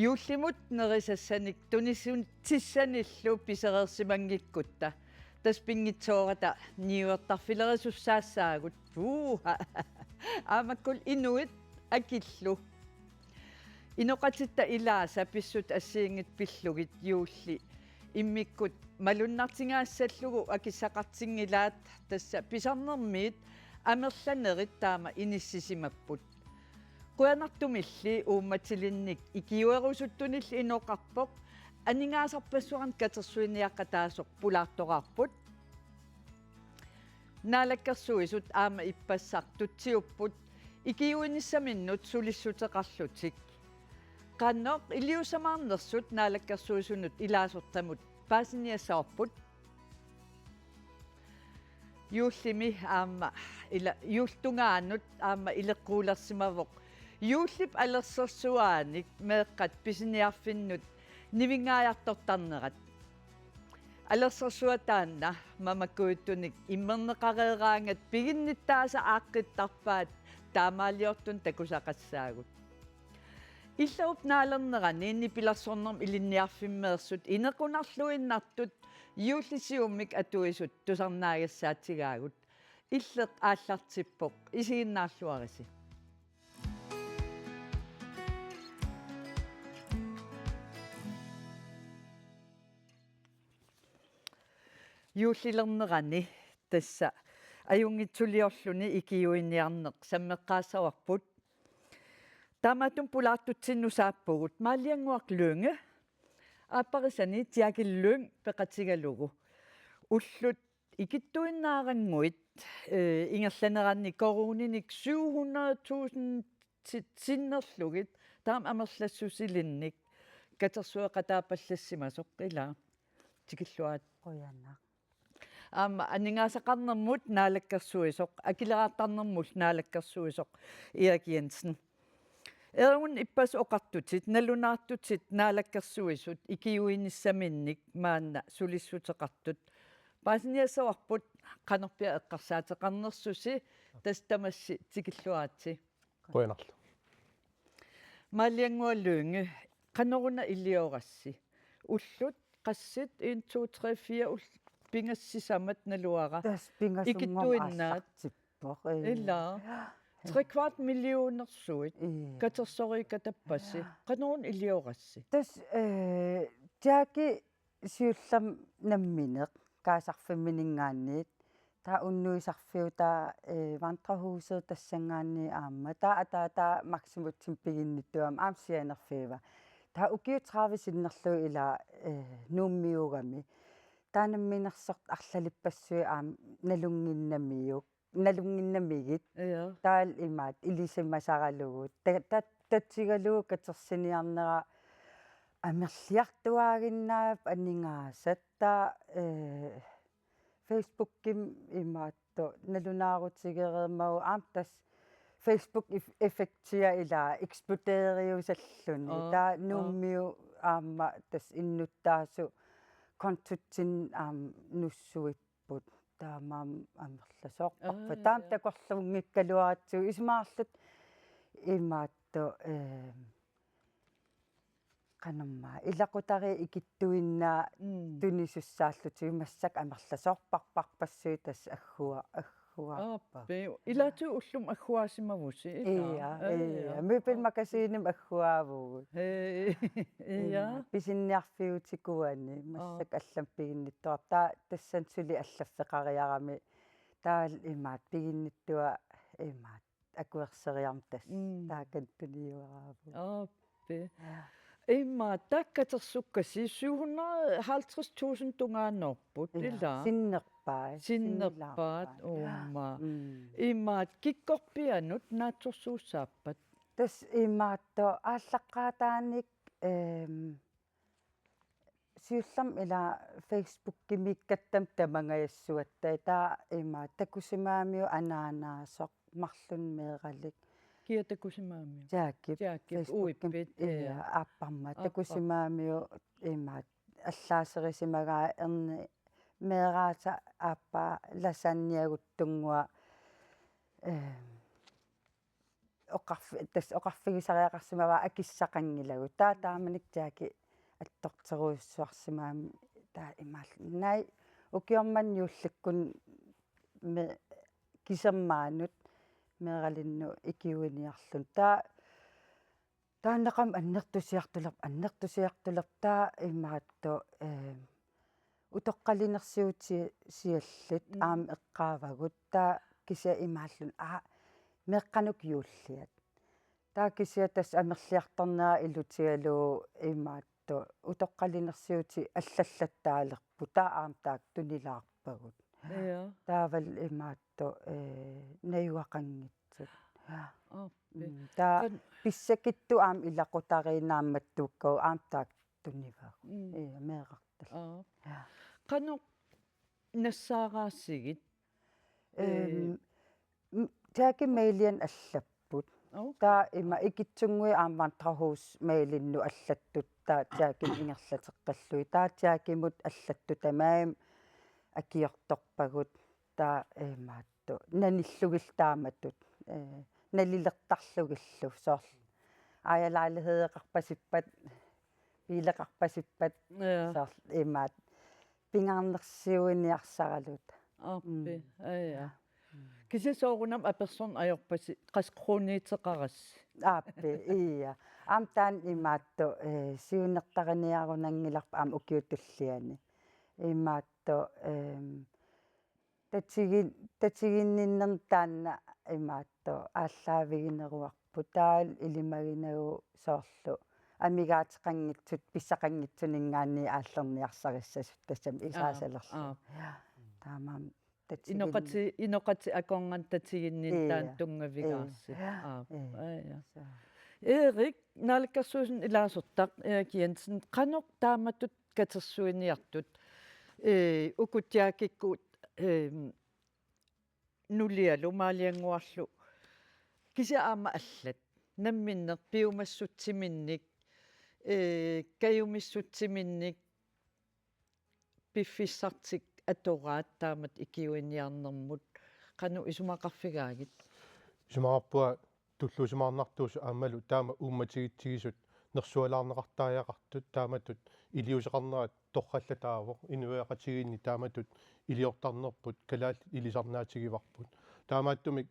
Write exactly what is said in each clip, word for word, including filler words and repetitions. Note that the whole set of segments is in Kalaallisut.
Juullimut nerisassanik tunissutissanilu pisereersimanngikkutta. Tassa pinngitsoorata niuertarfilerisussaassaagut. Puuha. Aammakkulu inuit akillu. Inoqatitta ilaasa pissutsit assigiinngitsut pillugit juulli immikkut malunnartingaassallugu akissaqartinngilaat, tassa pisarnermiit amerlanerit taama inissisimapput. Qujanartumilli uummatilinnik ikiuerusuttunilli inoqarpoq, aningaasarpassuarnik katersuiniaqqataasoq pulaartoraarput. Naalakkersuisut aamma ippassaq tutsiupput ikiuinissaminnut sulissuteqarlutik. Qanoq iliuusamaarnersut naalakkersuisunut ilaasortamut paasiniassavarput? Juullimi aamma ila-, juullip tungaanut aamma ileqquulersimavoq juullip alersersuaanik meeqqat pisiniarfinnut nivinngajaartortarnerat. Alersersuaq taanna mamakujuttunik immerneqareeraangat piginnittaasa aaqqittarpaat, taamaaliortunik takusaqassaagut. Illup naalernerani nipilersornermut ilinniarfimmeersut inequnarluinnartut juullisiummik atuisut tusarnaagassaatsigaagut. Illeq aallartippoq, isiginnaarluarisi. Juullilernerani tassa ajunngitsuliorluni ikiuiniarneq sammeqqaassavarput. Taamaattumik pulaartutsinnut saappugut. Maaliannguaq Lynge, aapparisani Jackie Lyng peqatigalugu. Ullut ikittuinnaarannguit, eh, ingerlaneranni koruuninik syv hundrede tusind ti-, sinnerlugit, taama amerlassusilinnik katersueqataapallassimasoq, ila. Tikilluarit. Qujanaq. Aamma aningaasaqarnermut naalakkersuisoq, akileraartarnermullu naalakkersuisoq Erik Jensen. Erik, ippassaq oqartutit, nalunaartutit naalakkersuisut ikiuinissaminnik maanna sulissuteqartut. Paasiniassavarput qanorpiaq eqqarsaateqarnersusi, tassa tamassi tikilluaritsi. Qujanarlu. Maaliannguaq Lynge, qanoruna iliorassi? Ullut qassit, en, to, tre, fire, ul-, pingasut sisamat naluara. Tassa pingasunngormat ikittuinnaat. Aallartippoq, ee. Ila. Tre kvart millionersuit. Ee. Katersoriikatappassi. Qanoruna iliorassi? Tassa, ee, Jackie siullermik nammineq kaasarfimmininngaanniit. Taava unnuisarfiup taava, ee, vandrehusip tassanngaanniit aamma. Taava ataataa Maximutsimi piginnittuugami aamma sianerfigiva. Taava ukiut tredive sinnerlugit ila, ee, Nuummiugami. Taava namminersortut arlalippassuit aamma nalunnginnamiuk-, nalunnginnamigit. Ja. Taavalu imaattoq ilisimasaralugu. Ta-, ta-, tatigalugu katersiniarnera amerliartuaaginnarpoq aningaasat. Taava, ee, Facebookimi imaattoq nalunaarutigereermagu aamma tassa Facebook ef-, effektia ila eksploderiusalluni. Aa, taava aa. Nuummiut aamma tassa innuttaasut kontotsinni aamma nussuipput. Taamaammat amerlasoorparput. Aa, taama ja. Takorluunngikkaluaratsigu isumaqarluta imaattoq, ee, qanormaa, ilaqutariit ikittuinnaat. Mm. Tunisussaallutigit massakkut amerlasoorparparpassuit tassa aggua-, agguaappagut. Aappi, ilaatigut ullumi agguaasimavusi, ila? Ia, aa, ia. Ia. Møbelmagasinimi agguaavugut. Hej, ia. Ima, pisiniarfiutikuuani, aa, massakkut allamik piginnittuarput. Taava tassani suli allaffeqariarami. Taavalu imaattoq piginnittuaq imaattoq akuerseriarmat tassa. Mm. Taakani tuniuaraavugut. Aappi. Ja. Immaqa taakku katersukkasi syv hundrede halvtreds tusind tungaannoorput, ja, ila? Sinnerpaat. Sinnerpaat, sinnerlaarpaat. Uuma. Mm. Immaqa kikkorpianut naatsorsuussaappat? Tassa imaattoq aallaqqaataaniit, ehm, siullermik ila Facebookimiikkatta tamangajassuatta, taava ima takusimagamigit anaanaasoq marlunnik meeralik. Kia takusimagamiuk? Jaakip. Jaakip, Facebookimi, uippit, ia, ia, aapparmat. Aappar-. Takusimagamiuk ima allaaserisimagaat erni meeraasa aappaa lasagnagut tunnguaq, ehm, oqarfi-, tassa oqarfigisariaqarsimavaa akissaqanngilagut. Taava taamanikkut Jackie attorterujussuarsimagami taava imaallugu: Naak, ukioq manna juullikkut me-, kisermaanut meeralinnut ikiuiniarluni. Taava taanna qamma annertusiartulerpoq, annertusiartulerpoq, taava imaattoq, eh, utoqqalinersiuti-, siallit Mm. aamma eqqaavagut, taava kisianni imaalluni: Aa, meeqqanut juulliat. Taava kisianni tassa amerliartornera ilutigalugu imaattoq utoqqalinersiutit allallattaalerput, taava aamma taakku tunilaarpagut. Ja. Taavalu imaattoq, eh, najugaqanngitsut. Ja. Aappi. Mm, taava Qan- pissakittut aamma ilaqutariit naammattuukkagut aamma taakku tunivagut. Mm. Ja, meerartallit. Aap. Ja. Qanoq nassaaraasigit? Ehm, Eh. m-, Jackie mailiani allapput. Okay. Taava ima ikittunnguit aamma Vandrehus mailinnut allattut, taava Jackie ingerlateqqallugit. Taava Jackiemut allattut tamarmik akiortorpagut. Taava imaattoq nanillugillu taamatut, eh, nalilertarlugillu soorlu. Ejerlejlighedeqarpasippat, biileqarpasippat, Ja. soorlu imaattoq pingaarnersiuiniarsaraluta. Aappi, Mm. Aja. Mm. Kisianni soorunami apersorneq ajorpasi qassit koruuniuteqarassi? Aappi, ja. Aamma taanna imaattoq, eh, siunertariniarunanngilarput aamma ukiup tulliani. Imaattoq, ehm, tatigi-, tatiginninnerni taanna imaattoq aallaavigineruarput, taavalu ilimaginagu soorlu amigaateqanngitsut, pissaqanngitsuninngaanniit aallerniarsarissasut tassami Aap, isaasalerlu. Aap. Ja. Taamaammat tatigin- Inoqati-, inoqatit akornanni tatiginninneq taanna Ija. Tunngavigaarsi. Ija. Aap, Ija. Aja. So. Erik, naalakkersuisuni ilaasortaq, Erik Jensen, qanoq taamatut katersuiniartut, eh, uku Jackikkut, eh, nulialu maaliannguarlu, kisianni aamma allat, namminneq piumassutsiminnik, eh, kajumissutsiminnik, piffissartik atoraat taamatut ikiuiniarnermut, qanoq isumaqarfigaagit? Isumaqarpunga tulluusimaarnartuusut aammalu taama uummatigitsigisut nersualaarneqartariaqartut taamatut iliuuseqarnerat torrallataavoq, inuiaqatigiinni taamatut iliortarnerput, kalaallit ilisarnaatigivarput. Taamaattumik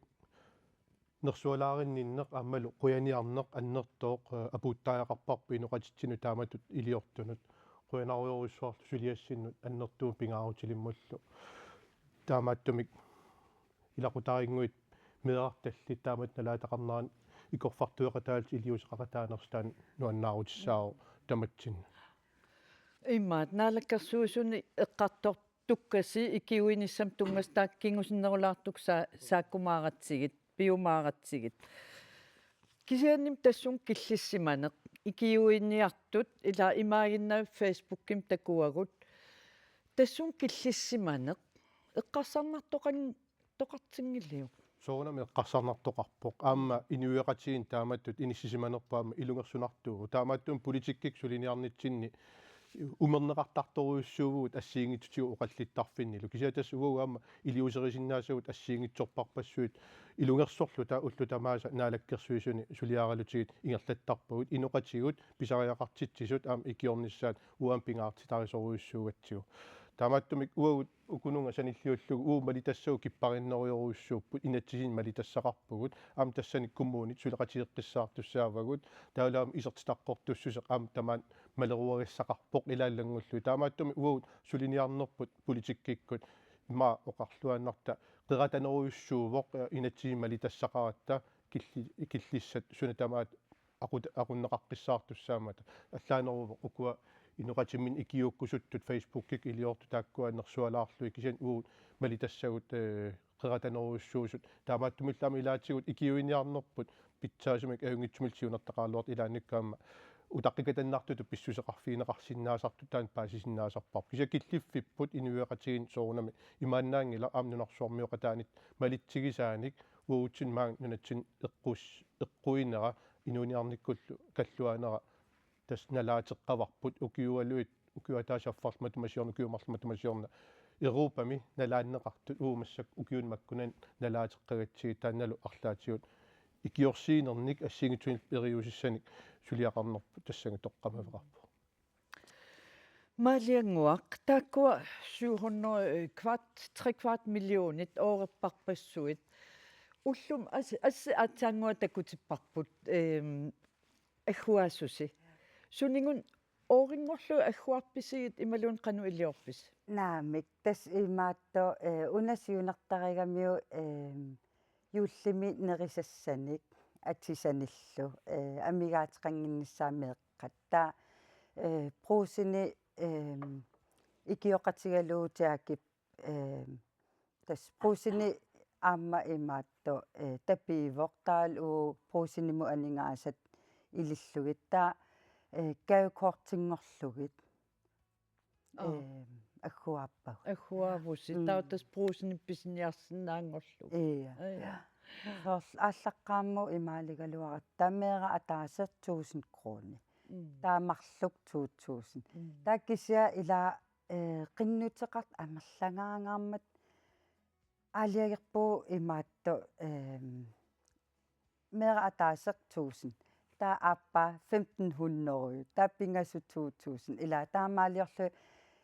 nersualaarinninneq aammalu qujaniarneq annertooq, eh, apuuttariaqarparput inoqatitsinnut taamatut iliortunut. Qujanarujorujussuarlu suliassinnut annertuumik pingaarutilimmullu. Taamaattumik ilaqutariinnguit meerartallit taamatut nalaataqarneranni ikorfartueqataallutik iliuuseqaqataanersut taanna nuannaarutissaavoq tamatsinni. Imaat, naalakkersuisuni eqqartortukkasi ikiuinissamut tunngasut taakku kingusinnerulaartukkut sa-, saakkumaaratsigit, piumaaratsigit. Kisiannimi tassunga killissimaneq, ikiuiniartut, ila imaaginnavit Facebookimi takuagut. Tassunga killissimaneq eqqarsarnartoqan-, toqartinngiliuk? Soorunami eqqarsarnartoqarpoq. Aamma inuiaqatigiinni taamatut inissisimanerput aamma ilungersunartuuvoq. Taamaattumik politikkikkut suliniarnitsinni umerneqartartorujussuuvugut assigiinngitsutigut oqallittarfinnilu. Kisianni tassa uagut aamma iliuuserisinnaasagut assigiinngitsorpassuit ilungersorluta ullut tamaasa naalakkersuisuni suliaralutigit ingerlattarpagut, inoqatigut pisariaqartitsisut aamma ikiornissaat uanga pingaartitarisorujussuugatsigu. Taamaattumik uagut ukununnga sanilliullugu uagut malitassagut kipparinnerujorujussuupput, inatsisinni malitassaqarpugut, aamma tassani kommunit suleqatigeqqissaartussaavagut, taavalu aamma isertitaqqiortussuseq aamma tamaat maleruagissaqarpoq ilaallanngullugu. Taamaattumik uagut suliniarnerput politikkikkut ima oqarluaannarta qeratanerujussuuvoq, eh, inatsisinni malitassaqaratta killi-, killissat suna tamaat aqut-, aqunneqaqqissaartussaammata. Allaaneruvoq ukua inoqatimminni ikiuukkusuttut Facebookikkut iliortut taakkua nersualaarlugit, kisianni uagut malitassagut, eh, qeratanerujussuusut. Taamaattumillu aamma ilaatigut ikiuiniarnerput pitsaasumik ajunngitsumillu siunertaqaraluartoq ilaannikkut aamma utaqqikatannartutut pissuseqarfigineqarsinnaasartut taanna paasisinnaasarparput. Kisianni killiffipput inuiaqatigiinni soorunami imaannaanngilaq, aamma nunarsuarmioqataanit malitsigisaanik uagutsinnut maani nunatsinni eqqus-, eqquinnera inuuniarnikkullu kalluaanera tassa nalaateqqavarput, ukiualuit, ukioq ataaseq affarlu matuma siorna, ukioq marluk matuma siorna Europami nalaanneqartut uagut massakkut ukiuni makkunani nalaateqqagatsigit, taannalu arlaatigut ikiorsiinernik assigiinngitsunik periusissanik suliaqarnerput tassani toqqammaveqarpoq. Maaliannguaq, taakkua syv hundrede kvart, tre kvart millionit oorerparpassuit. Ullum as, as aatsaannguaq takutipparput, ehm, agguaassusi. Suninnguit oorinngorlugit agguarpisigit imaluunniit qanoq iliorpisi? Naamik, tassa imaattoq, eh, una siunertarigamiuk, eh, juullimi nerisassanik atisanillu, eh, amigaateqannginnissaat meeqqat. Taava, eh, Brugseni, eh, ikioqatigalugu Jaakip, eh, tassa Brugseni aamma imaattoq, eh, tapiivoq, taavalu Brugsenimut aningaasat ilillugit. Taava, eh, gavekortinngorlugit. Aa. Ehm, agguaappagut. Agguaavusi. Mm. Taava tassa Brugsenip pisiniarsinnaanngorlugu. Ia. Ia. Soorlu aallaqqaammut imaaligaluaratta meeraq ataaseq tusind kroner. Mm. Taava marluk to tusind. Mm. Taava kisianni ila, eh, qinnuteqartut amerlangaangaarmat aalajangerpugut imaattoq, ehm, meeraq ataaseq tusind. Taava aappaa femten hundrede. Taava pingasut to tusind. Ila taamaaliorlugit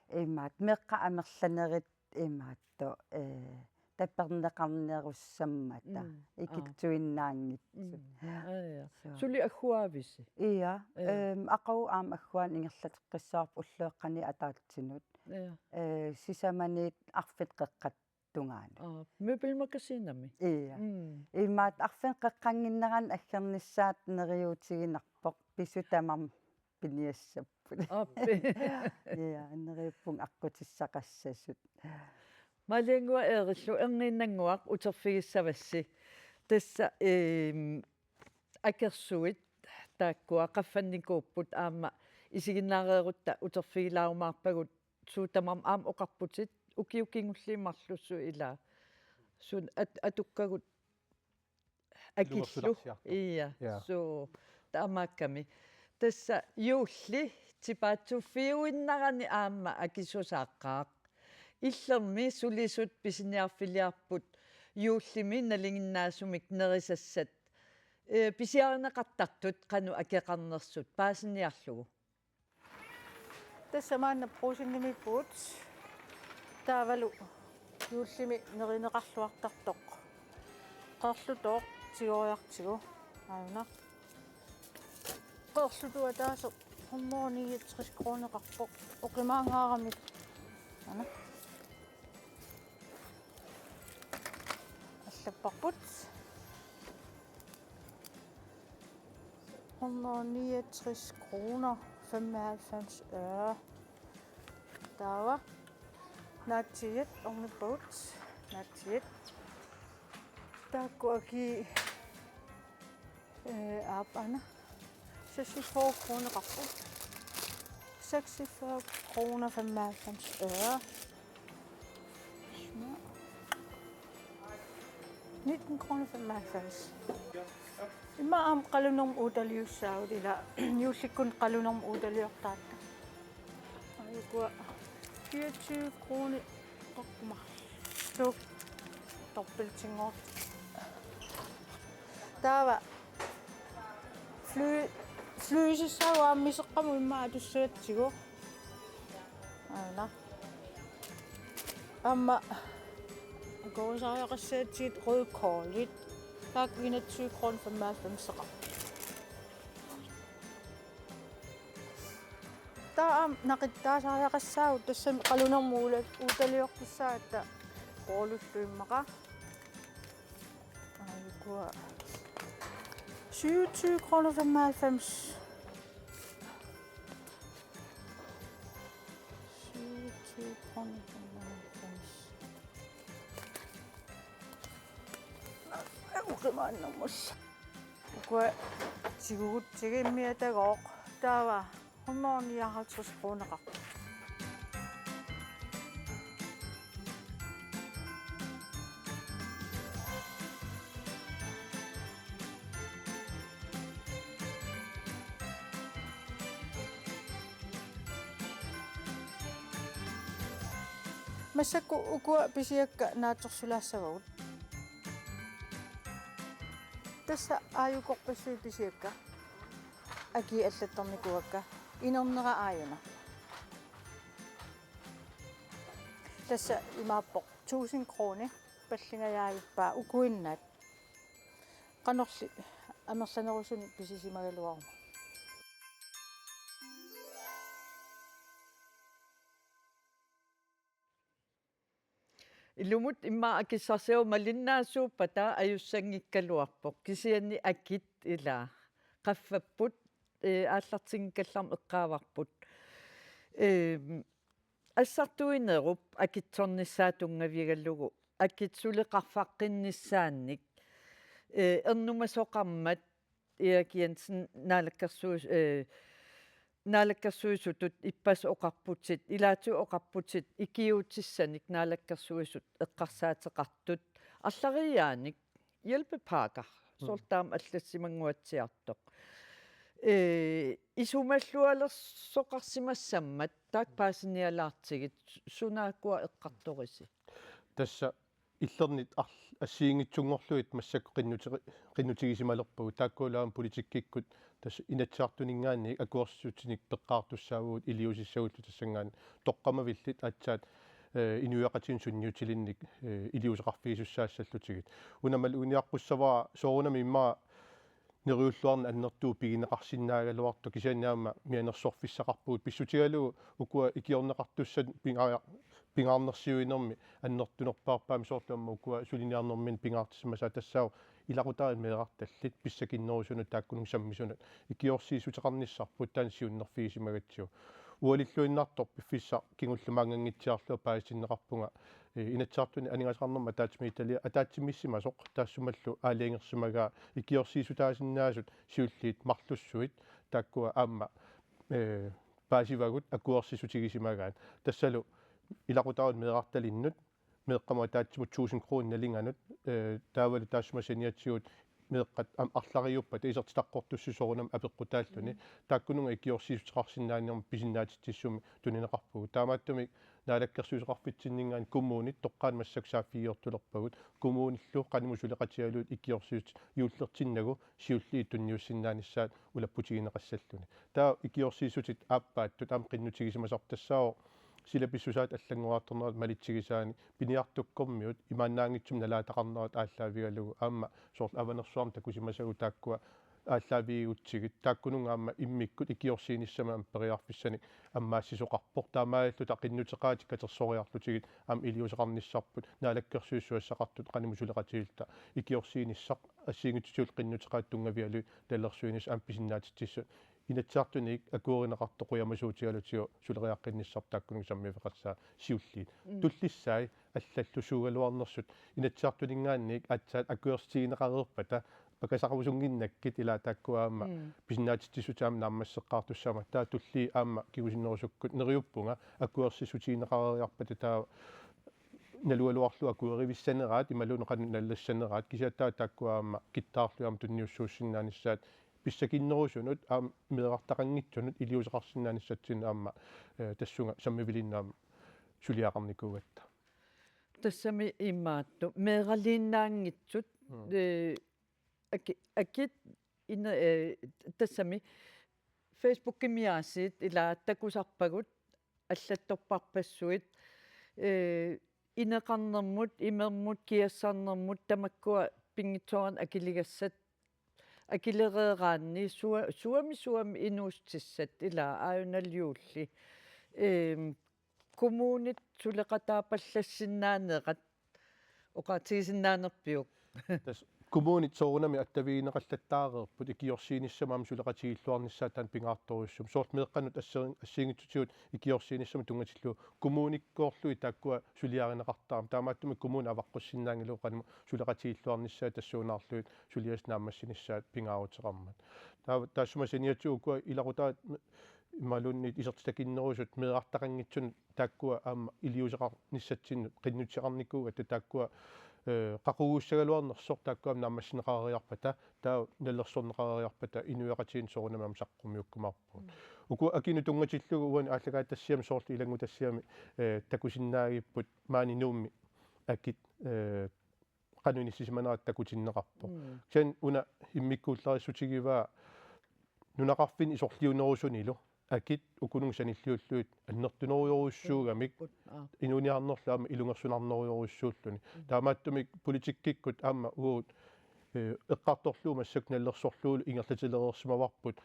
imaattoq meeqqat amerlanerit imaattoq, eh, taperneqarnerussammata. Mm, aa. Ikittuinnaanngitsut. Mm. Aa, ja. So. Suli agguaavisi? Ia. Ja. Ehm, aqagu aamma agguaanut ingerlateqqissavarput ulloqeqqani ataatsinut. Ja. Eh, sisamaniit arfineq-qeqqata tungaanut. Aa, Møbelmagasinimi? Ia. Mm. Imaattoq arfineq-qeqqannginnerani aggernissaat neriuutiginarpoq, pisut tamarmik piniassapput. Aappi. Ia, neriuppunga aqqutissaqassasut. Maaliannguaq Eerillu, erniinnannguaq uterfigissavassi. Tassa, ehm, akersuit taakkua qaffannikuupput aamma isiginnaareerutta uterfigilaarumaarpagut, suut tamarmik aamma oqarputit ukiut kingulliit marlussui ila. Suut at-, atukkagut akillu. Iluarsularsiartoq. Ia, ja. So, taamaakkami. Tassa juulli tipaatsuffiuinnarani aamma akisusaaqqaaq. Illermi sulisut pisiniarfiliarput juullimi nalinginnaasumik nerisassat, eh, pisiarineqartartut qanoq akeqarnersut paasiniarlugu. Tassa maanna Brugsenimiippugut. Taavalu juullimi nerineqarluartartoq qeerlutooq tigoriartigu. Aana. Qeerlutooq ataaseq hundrede niogtres kroneqarpoq. Oqimaangaaramik. Aana. Allapparput. Hundrede niogtres kroner femoghalvfems øre. Taava naatsiiat ornippagut. Naatsiiat. Taakku akii, eh, aap aana. Seksogfyrre kroneqarpoq. Seksogfyrre kroner femoghalvfems øre. Nitten kroner femoghalvfems. Immaqa aamma qalunermut uutaliussaagut ila juullikkut qalunermut uutaliortaratta. Aajukua fireogtyve kroner toqquma. Tuk. Dobbeltinngor. Taava fly-, flysisassaagut aamma iseqqamut immaqa atussagatsigu. Aana. Aamma akuerisariaqassagatsigit rødkålit. Taakku enogtyve kroner femoghalvfemseqarput. Taava aamma naqittaasariaqassaagut tassami qalunermut uula-, uutaliortussaagatta bollellu immaqa. Aajukua syvogtyve kroner femoghalvfems. Syvogtyve kroner femoghalvfems. Uqimaannarmullu. Ukua tigugutsigit immiatagooq. Taava hundrede nioghalvtreds kroneqarpoq. Massakkut ukua pisiakka naatsorsulaassavagut. Tassa aajukorpassuit pisiakka. Akii allattarnikuuakka. Inernera aajuna. Tassa imaappoq tusind kroner pallingajaavippaa ukuinnaat. Qanorli amerlanerusunik pisisimagaluaruma. Ilumut immaqa akissarsiagut malinnaasuuppata ajussanngikkaluarpoq. Kisianni akit ila qaffapput, ee, aallartinngikkallarmat eqqaavarput. Eem, assartuinerup akitsornissaa tunngavigalugu. Akit suli qaffaqqinnissaannik, ee, ernumasoqarmat Erik Jensen naalakkersuis-, ee, naalakkersuisutut ippassaq oqarputit, ilaatigut oqarputit ikiuutissanik naalakkersuisut eqqarsaateqartut arlariaanik hjælpepakker, mm, soorlu taama allassimannguatsiartoq. Ee, isumallualersoqarsimassammat taakku paasinialaartigit, sunaakkua eqqartorisi? Tassa illernit arl-, assigiinngitsunngorlugit massakkut qinnuteri-, qinnutigisimalerpagut, taakkuulluni politikkikkut tassa Inatsisartuninngaanniit akuersissutinik peqqaartussaavugut iliuusissagullu tassanngaanniit toqqammavillit aatsaat, ee, inuiaqatigiinnut sunniutilinnik, ee, iliuuseqarfigisussaassallutigit. Una maluginiaqqussavara soorunami immaqa neriulluarneq annertuumik pigineqarsinnaagaluartoq, kisianni aamma mianersorfissaqarpugut pissutigalugu ukua ikiorneqartussat pingaa-, pingaarnersiuinermi annertunerpaarpaamik, soorlu aamma ukua suliniarnerminni pingaartissimasaat tassaavoq ilaqutariit meerartallit pissakinnerusunut taakkununnga sammisunut ikiorsiissuteqarnissarput, taanna siunnerfigisimagatsigu. Ualilluinnartoq piffissaq kingulleq maannganngitsuarlugu paasitinneqarpunga, ee, Inatsisartuni aningaasaqarnermut ataatsimiititaliaq ataatsimiissimasoq, taassumalu aalajangersimagaa ikiorsiissutaasinnaasut siulliit marlussuit, taakkua aamma, ee, paasivagut akuersissutigisimagaat. Tassalu ilaqutariit meerartalinnut, meeqqamut ataatsimut tusind kroner nalinganut, ee, taavalu taassuma saniatigut meeqqat aamma arlariuppata isertitaqartussat soorunami apeqqutaalluni. Mm. Taakkununnga ikiorsiissuteqarsinnaanermut pisinnaatitsissumik tunineqarpugut. Taamaattumik naalakkersuisoqarfitsinninngaanniit kommunit toqqaannaq massakkut saaffigiortulerpagut. Kommunillu qanimut suleqatigalugit ikiorsiissutit juullertinnagu siulliit tunniussinnaanissaat ulapputigineqassalluni. Taava ikiorsiissutit aappaattut aamma qinnutigisimasarput tassaavoq sila pissusaat allanngoriartornerat malitsigisaanik, piniartukkormiut imaannaanngitsumik nalaataqarnerat aallaavigalugu, aamma soorlu Avanersuarmi takusimasagut taakkua aallaavigigutsigit, taakkununnga aamma immikkut ikiorsiinissamik aamma periarfissanik ammaassisoqarpoq. Taamaalilluta qinnuteqaatit katersoriarlutigit aamma iliuuseqarnissarput, naalakkersuisut susassaqartut qanimut suleqatigiilluta ikiorsiinissaq assigiinngitsutigullu qinnuteqaatit tunngavigalugit talersuinissaq aamma pisinnaatitsissut Inatsisartuniit akuerineqartoq qujamasuutigalutigu suleriaqqinnissarput taakkununnga sammiveqassaaq siulliit. Mm. Tullissai allallusuugaluarnersut Inatsisartuninngaanniit aatsaat akuersissutigineqareerpata pakasaqarusunnginnakkit, ilaa, taakkua aamma, mm, pisinnaatitsissutit aamma naammasseqqaartussaammata, taava tulliit aamma kingusinnerusukkut neriuppunga akuersissutigineqareeriarpata taava nalugaluarlugu akuerivissaneraat imaluunniit qanoq nalilersaneraat, kisianni taava taakkua aamma kittaarlugit aamma tunniussuussinnaanissaat pissakinnerusunut aamma meerartaqanngitsunut iliuuseqarsinnaanissatsinnut aamma, eh, tassunga sammivilinnut aamma suliaqarnikuugatta. Tassami imaattoq meeraliinnaanngitsut, mm, eh, aki-, akit ina-, eh, tassami Facebookimi aasiit ila takusarpagut allattorparpassuit, eh, ineqarnermut, imermut, kiassarnermut, tamakkua pinngitsoorani akiligassat, akilereeraanni sua-, suami, suami inuussutissat, ila aajuna juulli. Ehm, kommunit suleqataapallassinnaanera oqaatigisinnaanerpiuk? Tassa kommunit soorunami attavigineqallattaareerput ikiorsiinissamut aamma suleqatigiilluarnissaat taanna pingaartorujussuummat. Soorlu meeqqanut asser-, assigiinngitsutigut ikiorsiinissamut tunngatillugu kommunikkoorlugit taakkua suliarineqartarmata. Taamaattumik kommunit avaqqussinnaanngilagut qanimut suleqatigiilluarnissaat tassuunaarlugit suliassat naammassinissaat pingaaruteqarmat. Taava taassuma saniatigut ukua ilaqutariit imaluunniit isertitakinnerusut meerartaqanngitsunut taakkua aamma iliuuseqarnissatsinnut qinnuteqarnikuugatta, taakkua, eh, qaqugussagaluarnersoq taakkua aamma naammassineqareeriarpata, taava nalilersorneqareeriarpata inuiaqatigiinnut soorunami aamma saqqummiukkumaarpugut. Mm. Ukua akinut tunngatillugu uani aallakaatitassiami soorlu ilanngutassiami, eh, takusinnaagipput maani Nuummi akit, eh, qanoq inissisimanera takutinneqarpoq. Mm. Kisianni una immikkuullarissutigivaat nunaqarfinni isorliunerusunilu akit ukununnga sanilliullugit annertunerujorujussuugamik. Put-, aa. Inuuniarnerlu aamma ilungersunarnerujorujussuulluni. Mm. Taamaattumik politikkikkut aamma uagut, eh, eqqartorlugu massakkut nalilersorlugulu ingerlatilereersimavarput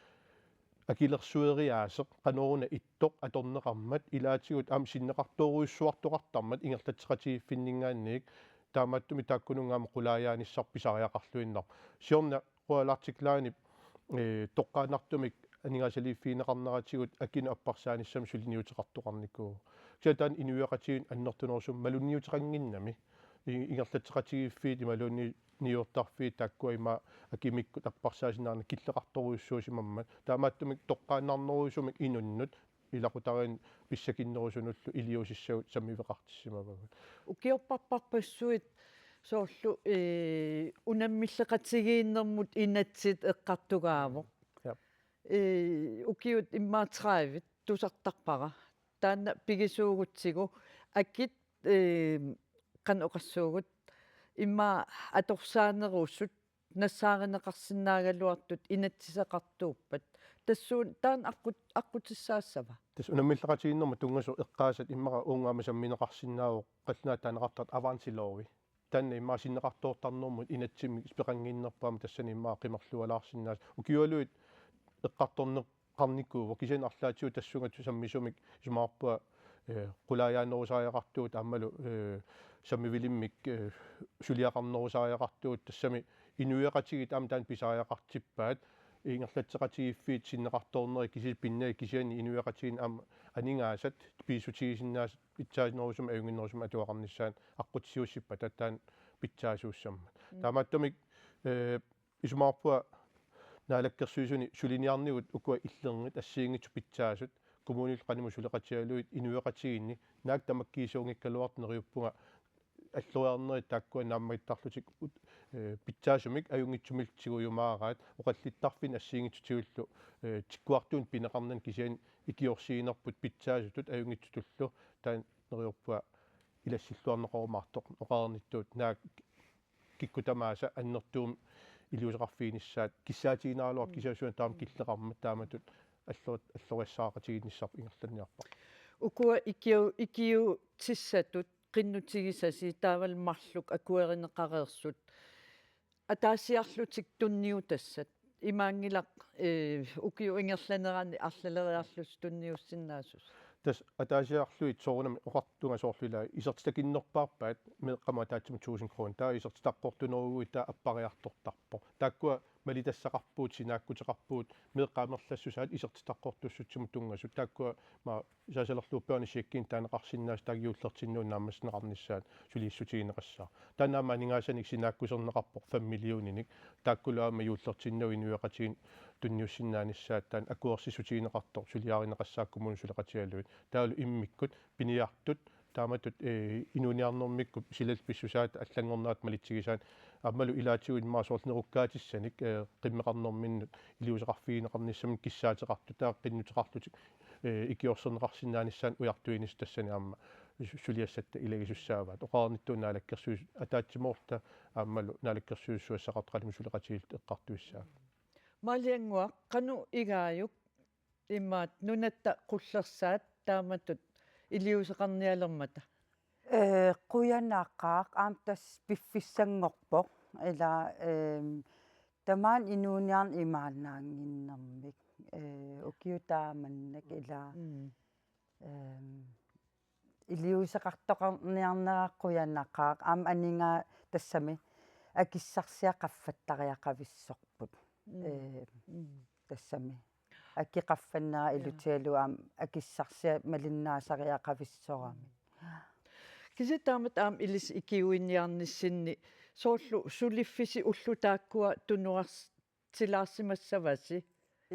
akilersueriaaseq qanoruna ittoq atorneqarmat ilaatigut aamma sinneqartoorujussuartoqartarmat ingerlatseqatigiiffinninngaanniit, taamaattumik taakkununnga aamma qulaajaanissarput pisariaqarluinnarpoq. Siorna Royal Arctic Line-ip, eh, toqqaannartumik aningaasaliiffigineqarneratigut akinut apparsaanissamut suliniuteqartoqarnikuuvoq. Kisianni taanna inuiaqatigiinni annertunerusumik malunniuteqannginnami. I-, ingerlatseqatigiiffiit imaluunniit niuertarfiit taakkua ima akimikkut apparsaasinnaaneq killeqartorujussuusimammat. Taamaattumik toqqaannarnerusumik inunnut ilaqutariinnut pissakinnerusunullu iliuusissagut sammiveqartissimavagut. Ukiorparparpassuit soorlu, eh, unammilleqatigiinnermut inatsit eqqartugaavoq. Ja. Eh, ukiut immaqa tredive tusartarpara. Taanna pigisuugutsigu akit, eh, qanoq oqassuugut, immaqa atorsaanerusut nassaarineqarsinnaagaluartut inatsiseqartuuppat. Tassuuna taanna aqqut-, aqqutissaassava? Tassa unammilleqatigiinnermut tunngasoq eqqaasat immaqa uunga aamma sammineqarsinnaavoq qallunaatut taaneqartartoq avancelovi. Taanna immaqa sinneqartoortarnermut inatsimmik peqannginnerput aamma tassani immaqa qimerlualaarsinnaasoq. Ukiualuit eqqartorneqarnikuuvoq kisianni arlaatigut tassunga sammisumik isumaqarpunga, eh, qulaajaanerusariaqartugut aammalu, eh, sammivilimmik, eh, suliaqarnerusariaqartugut tassami inuiaqatigiit aamma taanna pisariaqartippaat ingerlatseqatigiiffiit sinneqartoornerit kisiisa pinnagit kisianni inuiaqatigiinni aamma aningaasat piissutigisinnaasat pitsaanerusumik ajunnginnerusumik atugaqarnissaat aqqutissiuussippata taanna pitsaasuussammat. Mm. Taamaattumik, eh, isumaqarpunga Naalakkersuisuni suliniarnigut ukua illernit assigiinngitsut pitsaasut kommunillu qanimut suleqatigalugit inuiaqatigiinni naak tamakkiisuunngikkaluartut neriuppunga alloriarnerit taakkua naammattarlutik ut-, eh, pitsaasumik ajunngitsumillu tigujumaaraat oqallittarfinni assigiinngitsutigullu, eh, tikkuartuunik pineqarnani kisianni ikiorsiinerput pitsaasutut ajunngitsutullu taanna neriuppunga ilassilluarneqarumaartoq oqarnittut naak kikkut tamaasa annertuumik iliuuseqarfiginissaat kissaatiginaraluartut mm. Kisianni suna taama killeqarmat taamatut allo-, alloriassaaqatigiinnissarput ingerlanniarpara. Ukua ikiu-, ikiuutissatut qinnutigisasi taavalu marluk akuerineqareersut ataasiarlutik tunniutassat. Imaanngilaq, eh, ukiup ingerlanerani arlaleriarlusi tunniussinnaasusi. Tassa ataasiarlugit soorunami oqartunga soorlu ila isertitakinnerpaarpaat meeqqamut ataatsimut tusind kroner. Taava isertitaqartuneruguit taava appariartortarpoq. Taakkua malitassaqarpugut, sinaakkuteqarpugut, meeqqat amerlassusaat isertitaqartussutsimut tunngasut. Taakkua ma saasalerluuppiarni checkinik taaneqarsinnaasut taakku juullertinnagu naammassineqarnissaat suliassutigineqassaaq. Taanna aamma aningaasanik sinaakkuserneqarpoq fem millioninik. Taakkulu aamma juullertinnagu inuiaqatigiinnut tunniussinnaanissaat taanna akuersissutigineqartoq suliarineqassaaq kommunip suleqatigalugit. Taavalu immikkut piniartut taamatut, eh, inuuniarnermikkut silallit pissusaat allanngornerat malitsigisaat aammalu ilaatigut immaqa soorlu nerukkaatissanik, eh, qimmeqarnerminnut iliuuseqarfigineqarnissamut kissaateqartut taava qinnuteqarlutik, eh, ikiorserneqarsinnaanissaannut ujartuinissaq tassani aamma su-, suliassatta ilagisussaavaat. Oqarnittut Naalakkersuisut ataatsimoorluta aammalu Naalakkersuisut susassaqartut qanimut suleqatigiilluta eqqartuissaaq. Maaliannguaq, qanoq igaajuk imaat nunatta qullersaat taamatut iliuuseqarnialermata? Ee, qujanaqaaq aamma tassa piffissanngorpoq ila, eem, tamaani inuuniarneq imaannaannginnermik, ee, ukiut taamannak ila, mm, eem, iliuuseqartoqarniarnera qujanaqaaq aamma aningaa tassami akissarsiat qaffattariaqavissorput. Mm. Ee, mm, tassami aki qaffannera, ja, ilutigalugu aamma akissarsiat malinnaasariaqavissoramik. Kisianni taamatut aamma ilissi ikiuiniarnissinni soorlu suliffisi ullut taakkua tunuars-, tilaarsimassavasi.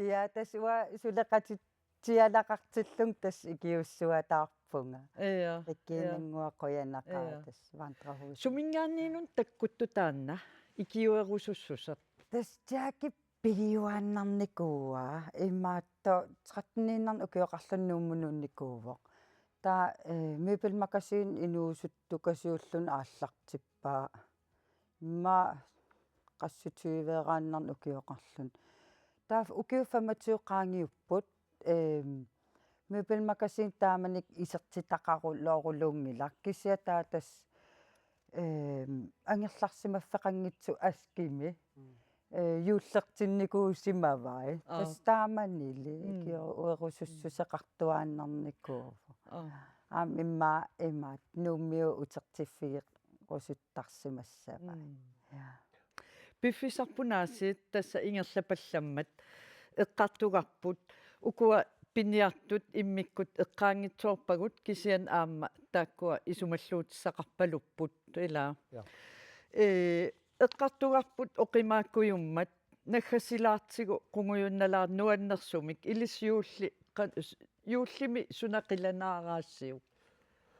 Ja, tassa uanga suleqatitsialaqartillunga tassa ikiuussuataarpunga. Ja, ja. Ikkiinannguaq qujanaqaaq, ja, tassa vandrehus. Suminngaanniinnut takkuttut taanna ikiuerusussuseq? Tassa Jackip pigiuaannarnikuuaa imaattoq tretteniinnarnik ukioqarluni Nuummut nuunnikuuvoq. Taava, eh, Møbelmagasin inuusuttukasiulluni aallartippaa. Immaqa qassit tyveraannarnik ukioqarluni. Taava ukiut femogtyve qaangiupput, ehm, Møbelmagasin taamanikkut isertitaqarulorulunngilaq. Kisianni taava tassa, ehm, angerlarsimaffeqanngitsoq Askimi, eh, juullertinnikuusimavai. Aa. Tassa taamanili Mm. ikiorusussuseqartuaannarnikuuvoq. Aa. Aamma immaqa imaattoq Nuummiut utertiffigerusuttarsimassapput. Mm. Ja. Piffissarput aasiit tassa ingerlapallammat eqqartugarput, ukua piniartut immikkut eqqaanngitsoorpagut kisianni aamma taakkua isumalluutissaqarpalupput ilaa. Ja. Ee, eqqartugarput oqimaakkujummat naggasilaartigu qungujunnalaartoq nuannersumik ilissi juulli qa-, juullimi suna qilanaaraasiuk?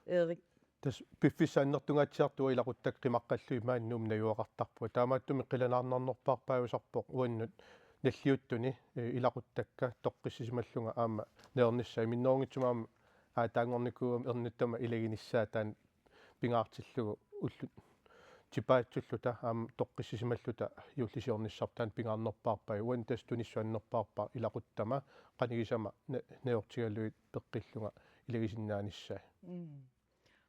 Erik. Tassa piffissaq annertungaatsiartoq ilaquttakka qimaqqallugit maani Nuummi najugaqartarpunga. Taamaattumik qilanaarnarnerpaarpaajusarpoq uannut nalliuttuni, eh, ilaquttakka toqqissisimallunga aamma najornissaat. Minnerunngitsumik aamma aataanngornikuugami ernittama ilaginissaat taanna pingaartillugu ullut tipaatsulluta aamma toqqissisimalluta juullisiornissarput taanna pingaarnerpaarpaat. Uannut tassa tunissut annerpaarpaaq ilaquttama qanigisama na-, najortigalugit peqqillunga ilagisinnaanissaat. Mm.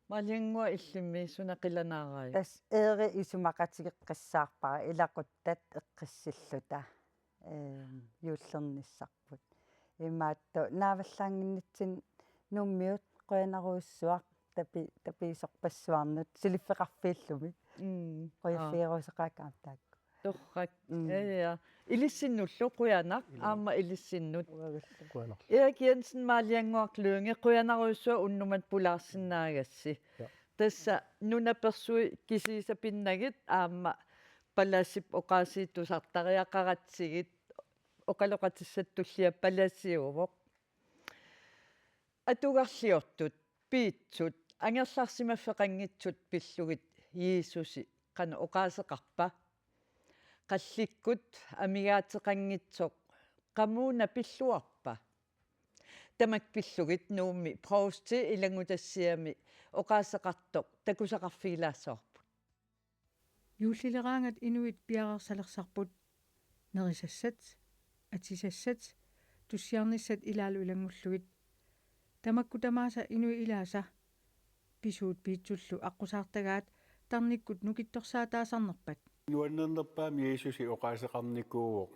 Maaliannguaq, illimmi suna qilanaaraajuk? Tassa Erik isumaqatigeqqissaarpara ilaquttat eqqissilluta, ehm, juullernissarput. Imaattoq naavallaannginnitsinni Nuummiut qujanarujussuaq tapi-, tapiisorpassuarnut suliffeqarfiillumi. Mm. Aa. Qujaffigerusukkakka aamma taakku. Torrak. Mm. Ja, ja. Ilissinnullu qujanaq, ilaa, aamma ilissinnut. Uagullu. Qujanarlu. Erik Jensen, Maaliannguaq Lynge, qujanarujussuaq unnummat pulaarsinnaagassi. Ja. Tassa nunapersui kisiisa pinnagit aamma palasip oqaasii tusartariaqaratsigit, oqaloqatissatut tullia palasiuvoq. Atugarliortut, piitsut, angerlarsimaffeqanngitsut pillugit Jiisusi qanoq oqaaseqarpa? Qallikkut amigaateqanngitsoq qamuuna pilluarpa? Tamakku pillugit Nuummi provsti ilanngutassiami oqaaseqartoq takusaqarfigilaassavarput. Juullileraangat inuit piareersalersarput, nerisassat, atisassat, tussiarnissat ilaallu ilanngullugit. Tamakku tamaasa inuit ilaasa pisuut piitsullu aqqusaartagaat tarnikkut nukittorsaataasarnerpat. Nuannernerpaamik Jiisusi oqaaseqarnikuuvoq.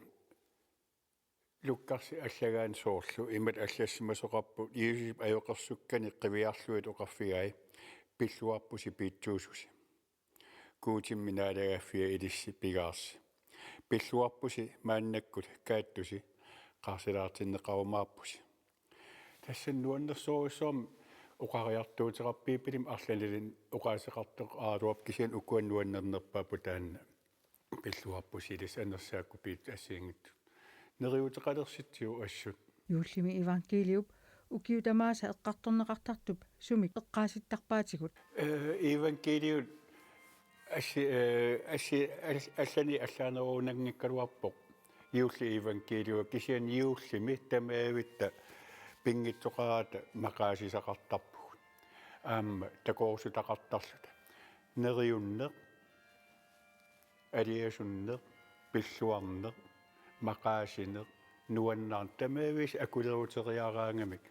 Lukkarsi allagaani soorlu imatut allassimasoqarpoq Jiisusip ajoqersukkani qiviarlugit oqarfigai: Pilluarpusi piitsuususi. Guutimmi naalagaaffia ilissi pigaarsi. Pilluarpusi maannakkut kaattusi, qaarsilaartinneqarumaarpusi. Tassa nuannersorujussuarmik oqariartuuteqarpoq, Biibilimi arlalinnik oqaaseqartoqaraluarpoq, kisianni ukua nuannernerpaapput taanna. Pilluarpusi ilissi anersaakkut piit assigiinngitsut. Neriuuteqalersitsivoq assut. Juullimi iivangkiiliup ukiut tamaasa eqqartorneqartartup sumik eqqaasittarpaatigut? Eh, iivangkiiliut assi-, eh, assi-, al-, allani allaanerunanngikkaluarpoq juullip iivangkiiliua, kisianni juullimi tamaavitta pinngitsoqaratta maqaasisaqartarpugut. Aamma takorsutaqartarluta. Neriunneq, aliasunneq, pilluarneq, maqaasineq, nuannaarneq, tamaaviisa akuleruteriaraangamik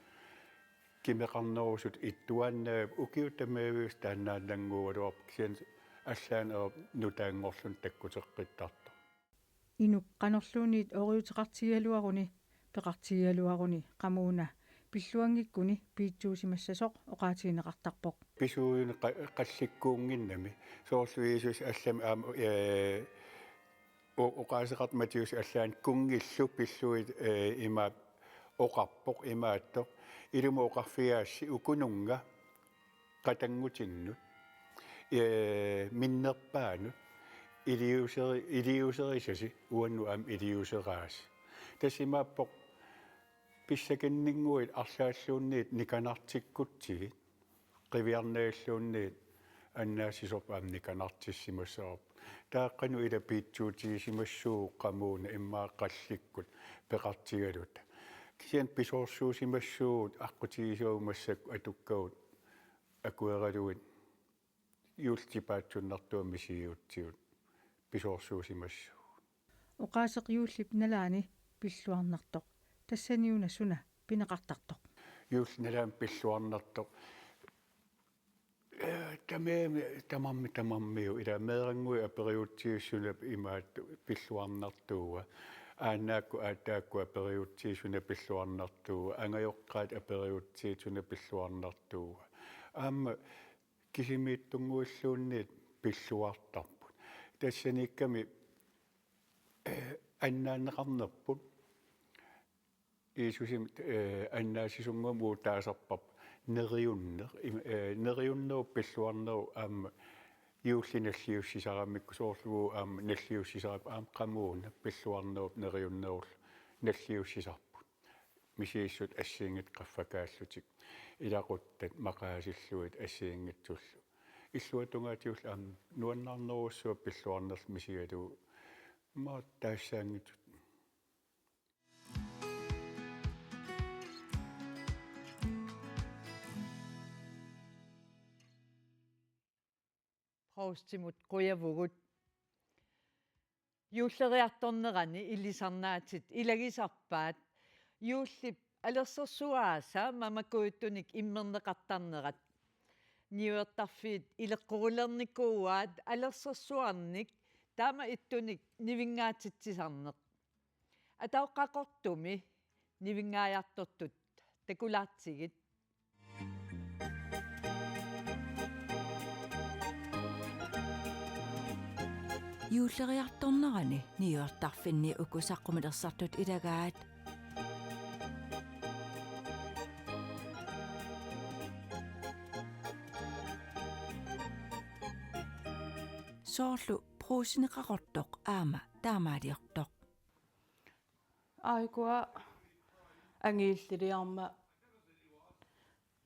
kimeqarnerusut ittuaannavippoq, ukiut tamaaviisa taannaannannguugaluarpoq, kisianni allaanerup nutaanngorluni takkuteqqittartoq. Inuk qanorluunniit oriuteqartigigaluaruni, peqartigigaluaruni qamuuna pilluanngikkuni piitsuusimassasoq oqaatigineqartarpoq. Pisuujuni qa-, qallikkuunnginnami. Soorlu Jiisusi allami aamma, ee, o-, oqaaseqartoq Matthæusip allaani kunngillu pillugit, ee, ima oqarpoq imaattoq: Ilumut oqarfigaassi, ukununnga qatanngutinnut, ee, minnerpaanut iliuuseri-, iliuuserisasi, uannut aamma iliuuseraasi. Tassa imaappoq pissakinninnguit arlaalluunniit nikanartikkutsigit, qiviarnavilluunniit annaassisorput aamma nikanartissimassavarput. Taava qanoq ila piitsuutigisimassuugut qamuuna immaqa qallikkut peqartigaluta. Kisianni pisoorsuusimassuugut aqqutigisavut massakkut atukkagut akueralugit juullipaatsunnartumik misigigutsigu. pisoorsuusimassaagut. Oqaaseq juullip nalaani pilluarnartoq. Tassaniuna suna pineqartartoq? Juullip nalaani pilluarnartoq. Eh, tamarmi, tamarmi, tamarmiu. Ila meerannguit aperiutsigisut suna imaattoq pilluarnartuua. Aannaakkut aataakkut aperiutsigisut suna pilluarnartuua. Angajoqqaat aperiutsigisut suna pilluarnartuua. Aamma kisimiittunnguilluunniit pilluartarput. Tassaniikkami, eh, annaanneqarnerput. Jiisusimi, eh, annaasisunnguamik uagut taasarparput neriunneq, im-, eh, neriunnerup pilluarnerup aamma juulli nalliussisaramikku soorlu aamma nalliussisarput aamma qamuuna pilluarnerup neriunnerullu nalliussisarput. Misigissut assigiinngitsut qaffakaallutik. Ilaquttat maqaasillugit assigiinngitsullu. Illuatungaatigut aamma nuannaarnerujussuaq pilluarnerlu misigalugu. Aamma taassaanngitsut. Provstimut qujavugut. Juulleriartornerani ilisarnaatit ilagisarpaat. Juullip alersorsuaasa mamakujuttunik immerneqartarnerat. Niuertarfiit ileqqorilernikuuaat alersorsuarnik taama ittunik nivinngaatitsisarneq. Ataaseq Qaqortumi nivinngajaartortut takulaartigit. Juulleriartornerani niuertarfinni uku saqqumilersartut ilagaat. Soorlu Brugsenip Qaqortoq aamma taamaaliortoq. Aajuku angiilliliarmat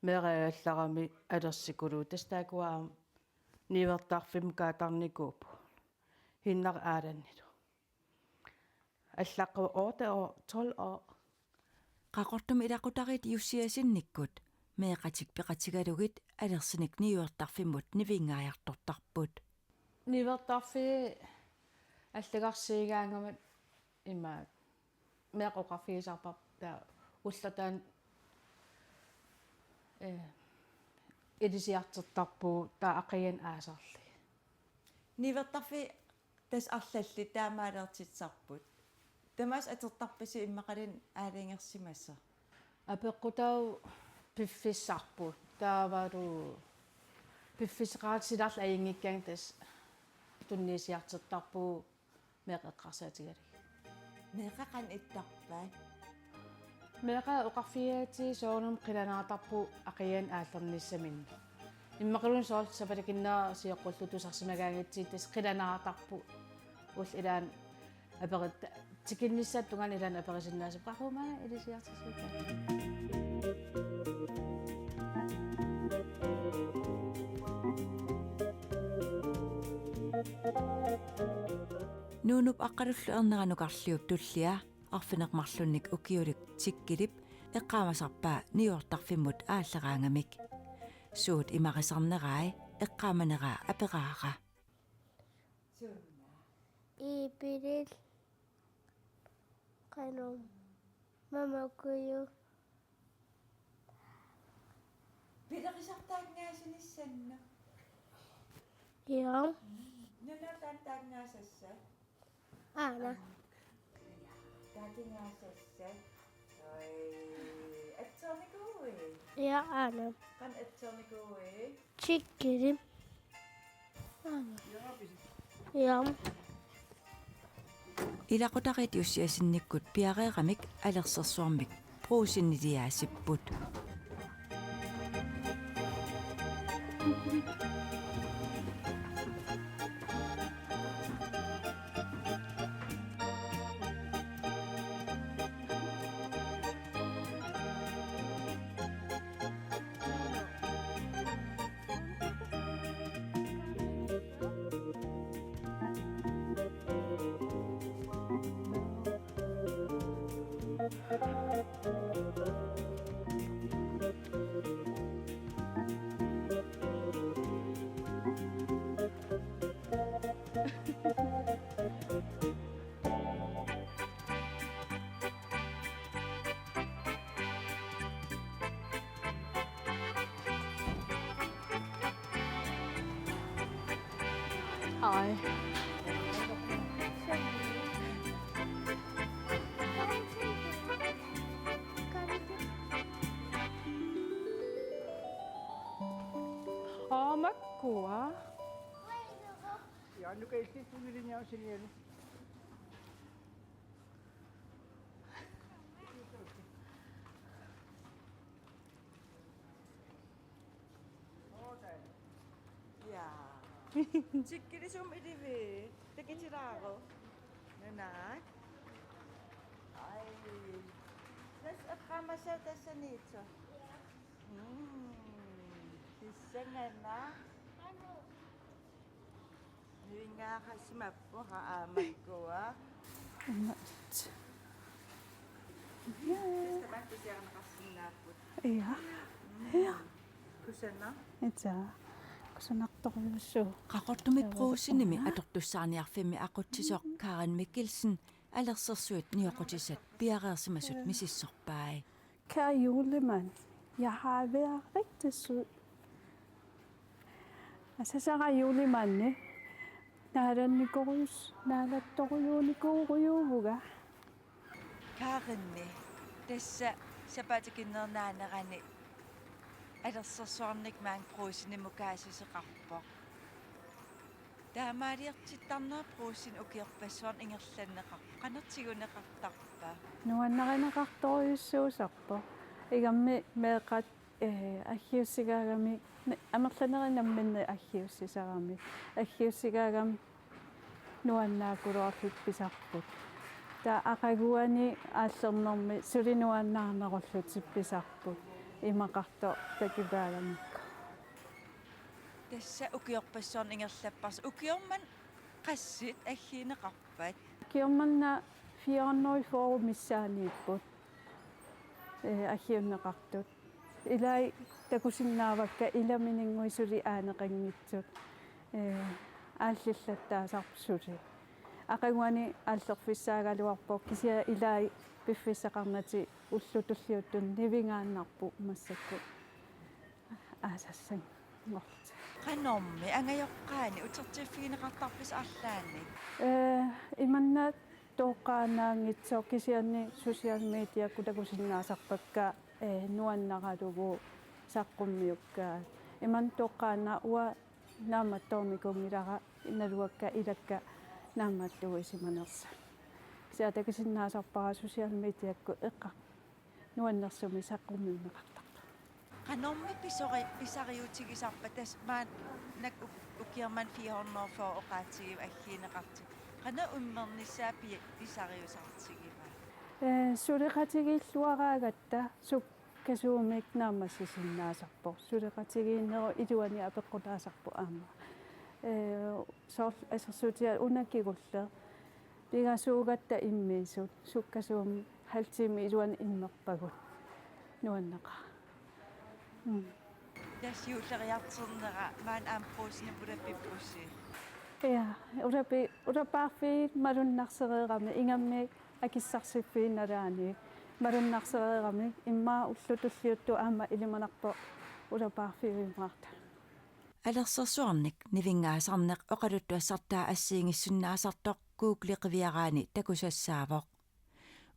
meeraagallarami alersikuluuvoq, tassa taakkua aamma niuertarfimmut kaatarnikuupput. Hinnaq aalannilu. Allaqqavoq otte år, tolv år. Qaqortumi ilaqutariit Jussiasinnikkut meeqqatik peqatigalugit alersinik niuertarfimmut nivinngajaartortarput. Niuertarfii allagarsiigaangamik ima meeqqat oqarfigisarpavut taava ulloq taanna, eh, ilisiartortarpugut taava aqigaanni aasarli. Niuertarfii tassa arlallit taamaaliortitsisarput. Tamaasa atortarpisi immaqaluunniit aalajangersimasoq? Apeqqutaavoq piffissarput. Taavalu piffissaqaratik silarli ajunngikkaanni tassa tunniussiartortarpugut meeqqat eqqarsaatigalugit. Meeqqat qanoq ittarpaat? Meeqqat oqarfigigatsigu soorunami qilanaartarpugut aqigaanni aallarnissaminnik. Immaqaluunniit soorlu sapaatip akunnera sioqqullugu tusarsimagaangatsigu tassa qilanaartarpugut. Ullut ilaanni aperit-, tikinnissaata tungaanut ilaanni aperisinnaasarput: Qaqugu maanga ilisiartorsuutit? Nuunup Aqqalullu ernera nukarliup tullia arfineq-marlunnik ukiulik Tikkilip eqqaamasarpaa niuertarfimmut aalleraangamik. Suut imarisarnerai eqqaamaneraa aperaara. Iipilil qanoq mamakuju. Pilerisartaanngaasinissannut. Ja. Nuna taantaanngaasassat. Aana. Taakingaasassat. Oi. Atsornikuuit? Ja, aana. Qanoq atsornikuuit? Tikkilip. Aana. Ja. Ilaqutariit Jussiasinnikkut piareeramik alersersuarmik Brugseniliaasipput. Ej. Aa, makkua. Ja, nu kan jeg slippe ud i den her senior. Ja. Tikkilisum ilivi. Takitilaaro. Nanak. Ai. Nas akhamasa tasaniitso. Mm. Kissangana. Nivingaaqasimappoq aamakkua. Immat. Tassa tamakku siarinaqarsinnaapput. Ja. Ja. Kusanaq. Ita. Kusanartorujussuuvoq. Qaqortumit Brugsenimi atortussaarniarfimmi aqutsisoq Karen Mikkelsen alersersuit nioqqutisat piareersimasut misissorpai. Kære julemand, jeg har været rigtig sød. Asasara julemanni naalannikorujus-, naalattorujuunikuurujuuvuga. Karinni tassa sapaatip akunneri naanerani alersersuarnik maani Brugsenimut kaassuseqarpoq. Taamaaliortittarnera Brugsen ukiorpassuarni ingerlanneqarpa, qanoq tiguneqartarpa? Nuannarineqartorujussuusarpoq. Ingammik meeqqat, eh, aggiussigaangamik, ne-, amerlanerit namminneq aggiussisaramik. Aggiussigaangamik nuannaakuluarlutik pisarput. Taava aqaguani aallernermi suli nuannaarnerullutik pisarput. Imaqartoq takipaagamikku. Tassa ukiorpassuarni ingerlapparsi. Ukiormanna qassit aggiineqarpat? Ukiormanna fire hundrede og fyrre missaaniipput, eh, aggiunneqartut. Ilai takusinnaavakka ilamininnguit suli aaneqanngitsut, eh, aallillattaasarput suli. Aqaguani aallerfissaagaluarpoq kisianni ilai piffissaqarnatik ullut tulliuttut nivingaannarput massakkut aasassanngorlutik. Qanormi angajoqqaani utertiffigineqartarpisi arlaannik? Eh, imanna toqqaannaanngitsoq kisianni social mediakkut takusinnaasarpakka, eh, nuannaralugu saqqummiukkaat. Imanna toqqaannaq uanga naammattoornikuunngilara naluakka ilakka naammattuuisimanersut. Kisianni takusinnaasarpara social mediakkut eqqar nuannersumik saqqummiunneqartarpoq. Qanormi pisori-, pisariutigisarpa tassa maanna uk-, ukiormanna fire hundrede og fyrre oqaatigiuk aggiineqartut. Qanoq immernissaa pi-, pisariusartigiva? Eh, suleqatigiilluaraagatta sukkasuumik naammassisinnaasarpoq. Suleqatigiinnerup iluani apeqqutaasarpoq aamma. Eh, soorlu assersuutigalugu una kingulleq pingasuugatta immiisut sukkasuumik halv time iluani immerpagut. Nuanneqaaq. Mm. Tassa juulleriartornera maanna aamma Brugsenip ulapippussi. Ja, ulapi-, ulapaarfiit malunnarsereeramik ingammik akissarsiffiit nalaanni malunnarsereeramik immaqa ullut tulliuttut aamma ilimanarpoq ulapaarfiujumaartut. Alersersuarnik nivinngaasarneq oqaluttuassartaa assigiinngissinnaasartoq Google qiviaraanni takusassaavoq.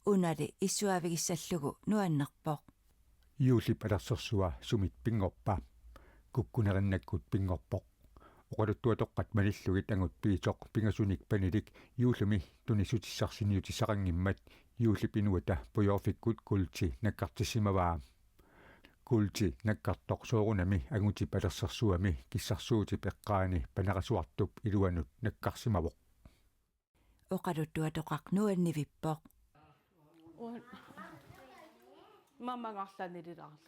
Unali issuaavigissallugu nuannerpoq. Juullip alersersua sumit pinngorpa? Kukkunerinnakkut pinngorpoq. Oqaluttuatoqqat malillugit angut Piitoq pingasunik panilik juullimi tunissutissarsiorniutissaqanngimmat juullip inuata pujoorfikkut Kuulti nakkartissimavaa. Kuulti nakkartoq soorunami angutip alersersuami kissarsuutip eqqaani panerasuartup iluanut nakkarsimavoq. Oqaluttuatoqaq nuannivippoq. Uan-, mamangarlanililaarlugit.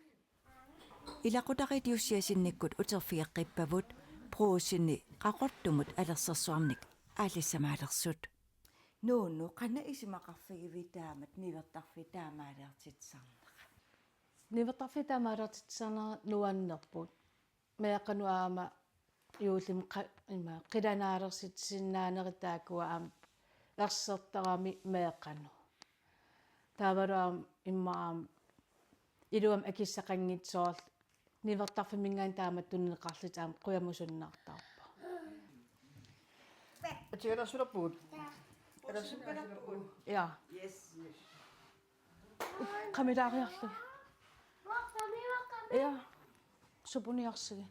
Ilaqutariit Jussiasinnikkut uterfigeqqippavut Brugseni Qaqortumut alersersuarnik aallissamalersut. Nuunu, qanoq isumaqarfigivit taamatut nivertarfiit taamaaliortitsisarnerat? Nivertarfiit taamaaliortitsisarnerat nuannerput. Meeqqanut aamma juullimi qa-, ima, qilanaalersitsisinnaanerit taakkua aamma ersertarami meeqqanut. Taavalu aamma immaqa aamma iluamik akissaqanngitsoorluni nivertarfimminngaanniit taamatut tunineqarlutik aamma qujamusunnaartarpoq. Atigalersulerpugut. Alersulerpugut. Ja. Yes. Qamilaariarlu. Ja. Supuniarsigi.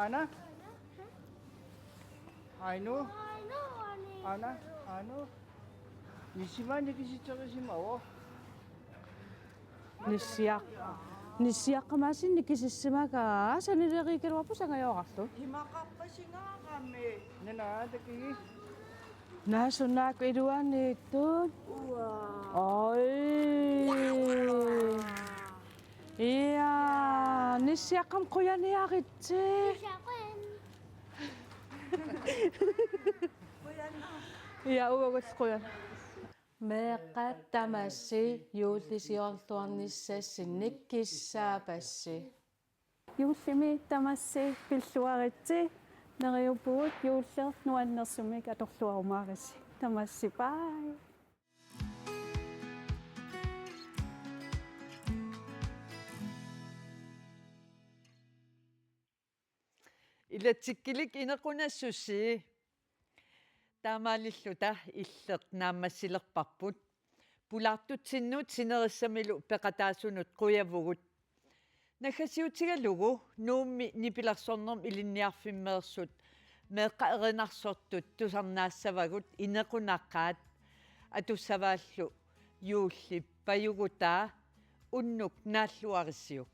Aana? Aino? Aana? Aino? Nissiaq nikisitseqisimavoq. Nissiaq. Nissiaqqamaasinnik nikisissimagaa sanileriikkaluarpoq sangajoorarlu. Imaqarpasingaarami. Nana takigi. Naasunaak iluaniittut. Uaa. Oi. Ja, nissiaqqamik qujaniaritsi. Ja, uagut qujan. Meeqqat tamassi juullisiorluarnissassinnik kissaapassi. Juullimi tamassi pilluaritsi, neriuppugut juulleq nuannersumik atorluarumaaritsi. Tamassi, bye. Ilatsikkilik inequnassusii. Taamaalilluta illeq naammassilerparput. Pulaartutsinnut sinerissamilu peqataasunut qujavugut. Naggasiutigalugu Nuummi nipilersornermi ilinniarfimmeersut meeqqat erinarsortut tusarnaassavagut inequnaqaat, atussavaallu juullip pajugutaa unnuk naalluarissiuk.